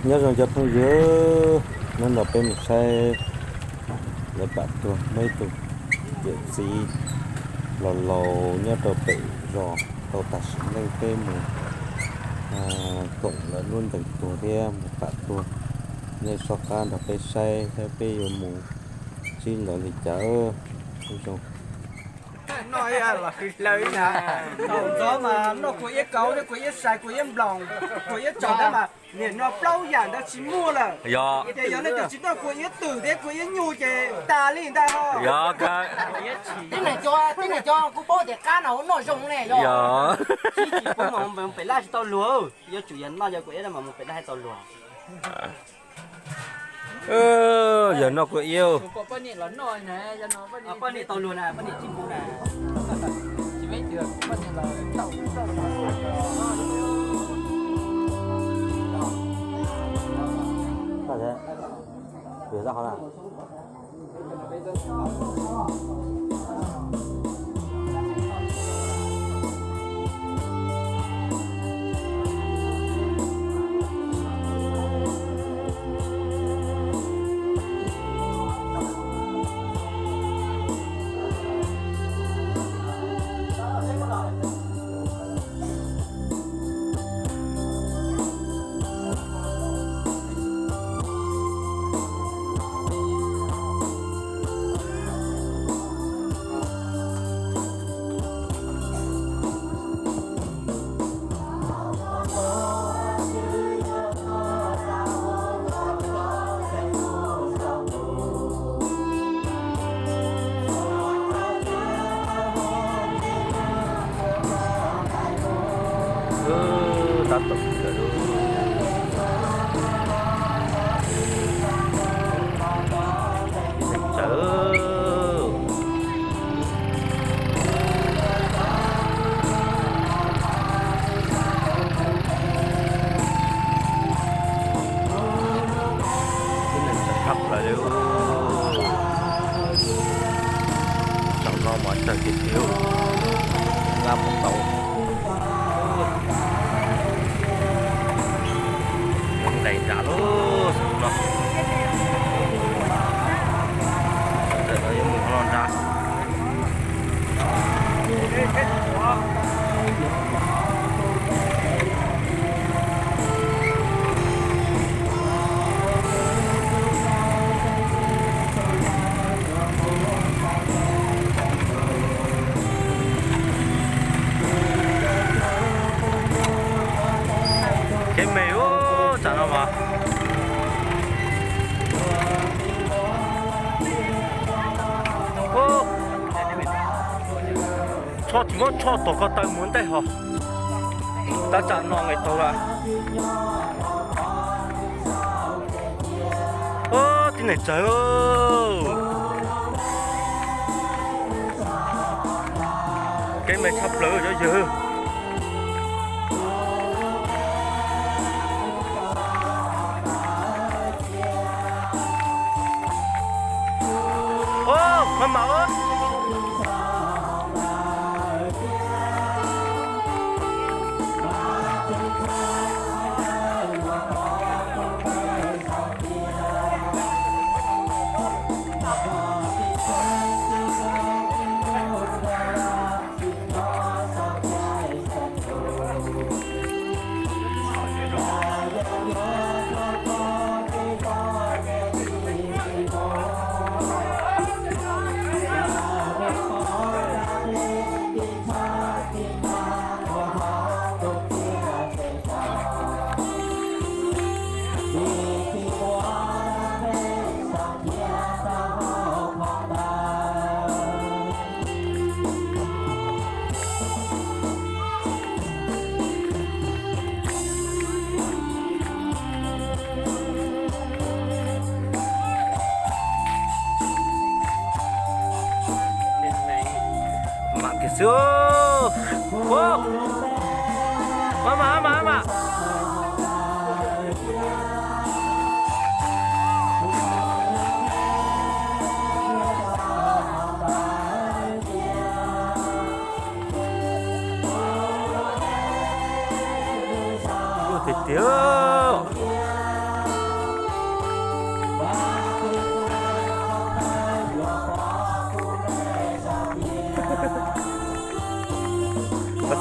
Nyob zoo cov phooj ywg, hnub no peb mus saib lawv pam tuag, muaj ib tug yawm txiv laus laus nyob rau pem zos tau tag sim neej, peb mus koom lawv lub ntees tuag thiab mus pam tuag. Nej soj qab nrog peb saib thiab peb yuav mus sib ntaus li cas. Ntxov mas noj kua iab kaub thiab kua iab sai kua iab nploos, kua iab tsaug thiab mas niam no plaub yam ntawd tsis muaj lawm. Ces yog leej twg tsis noj kua iab twm thiab kua iab nyuj ces tas li ntag. Tib neeg cov, tib neeg cov kuv paub tias qab no noj zoo ne. Yog pem laj tsis tau luag, yuav tsum yog noj cov kua iab no mas mus pem laj tau luag. Yog noj kua iab. Poj niam tau luag na, poj niam tsis pub na. Tab tom kawm lub tsev. Tib neeg tsawg tshaj plaws li. Zaum no mas tsawg tiag tiag, nqa mus tau. Nqes nram lub no, yuav mus hauv no nrad. Kev me ub, tsam no mas. Tsho tsis muab tsho tom ko taw mus ntej ho. Tab tsam no nqes taug lawm. Tib neeg tsawg. Kev me tshaj plaws cov yawg. Maj mam. Mam kiag xwb. Maj mam, maj mam, maj mam. Tiag tiag.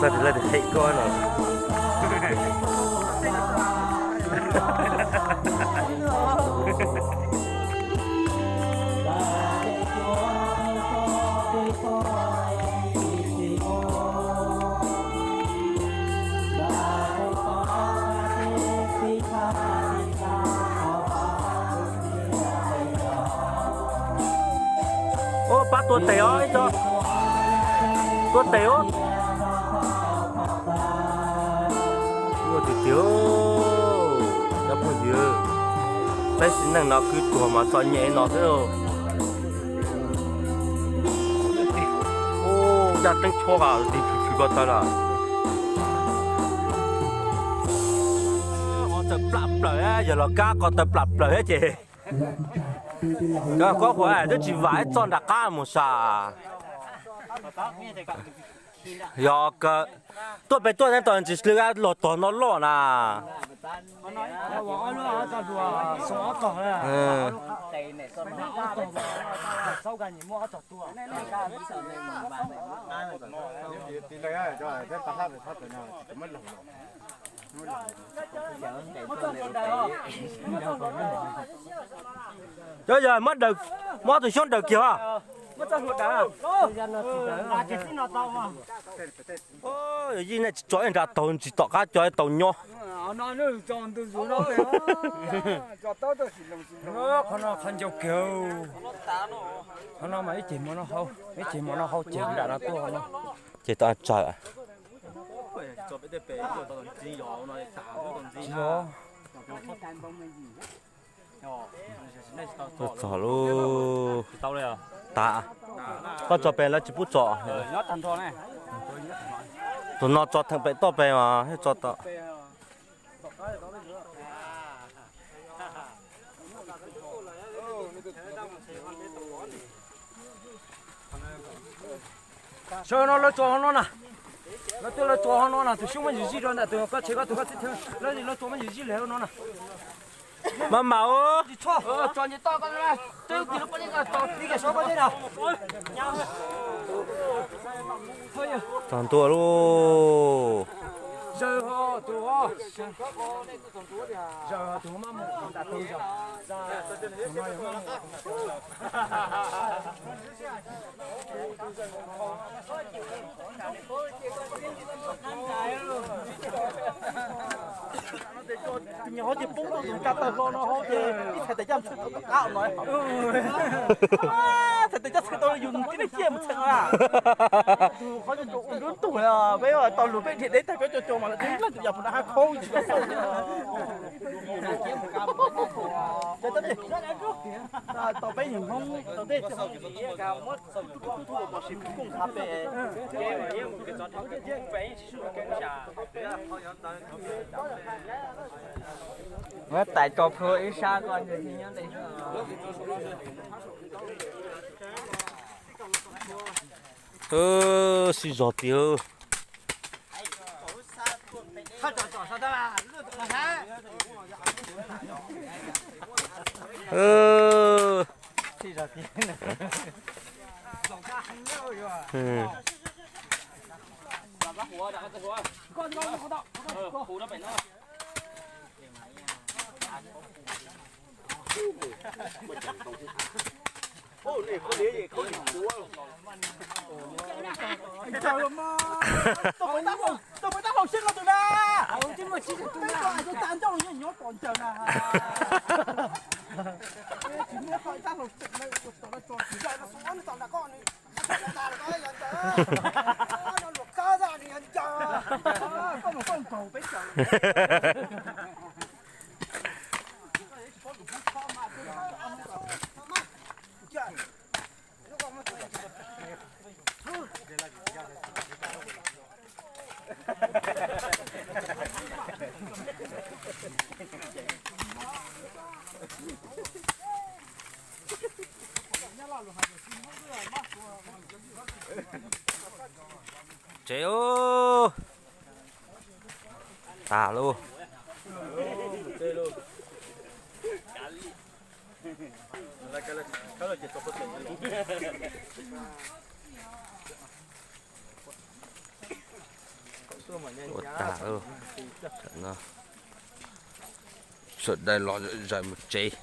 Txog tus lawv tus hem koj no. Ua pab tua tes os ib co. Tua tes os. Ua tiag tiag, cov phooj ywg, peb sim neej no kwv tuag mas txom nyem no xwb. Ua yaj teeb tshuab tis phwm phwm ko taw lawm. Qhov tawm plam plaws, yog los kab qhov tawm plam plaws thiab ces cov kob huas twb tsis vam ib txoj nram qab mus sam. Yog kawg, tuaj pem tuaj ne, tos tsis sw los tog no loj na. Cov yog muab daws, muab tus xyoob daws kiag os. Yog yij nej tsis tso ib nra taug tsis tom qab cov tau nyob. Qhov no qhov ncau kiag, qhov no mas ib ceg mov no hau, ib ceg mov no hau ceg nram no tuaj no. Ces tau tsawg. Tsis yog. Txog lub, tas, koj tso pem lawv tsis pub tso. Tus no tso theem pem toj pem mas thiaj tso tau. Sawv no lawv tso hauv no na. Lawv twb lawv tso hauv no na, tus xyoob muab yus zij rau ntawm tus koj tshev koj tus koj txib thwb, lawv lawv tso muab yus zij li hauv no na. Mas mam, tso nce toj ko, twb kis lub pob zeb ko tso li ka sov pob zeb na. Txog ntua lauj. Zaws ho tus ho, zaws ho tus ho maj mus nram tau zaws. Tus nyuam qhuav ces poob rau tus ka taw hlo no hauv ces ib txhais tes coj txhawm tau qab no. Txhais tes coj txhawm tau yus tib neeg ciaj mus txhawm no. Tus qhov ncauj ua nruab ntug, peb tau lus peb dhia deb tag peb cov cov mas lawv twb leej tus yam puas nram hab khaub tsis tau xaus. Tos peb yawg Hmoob tau tej Muab tais tso plhuav ib sab ko nyob ntawd. Sib zog tiag. Tau pab tab hlau xyeeb no tus na. Peb tau ais tau tag ncauj nyob pom ncaws na. Tsis muaj tau tab hlau xyeeb no, tso tsis zais no xu no tau nram koj ni. Luam kab zaj ni yog ncaws, koj mus koj nkaug peb caug. Tsev ub. Tas lauj. Ua tag lawm. Tam no sawv daws los zais mus tsev.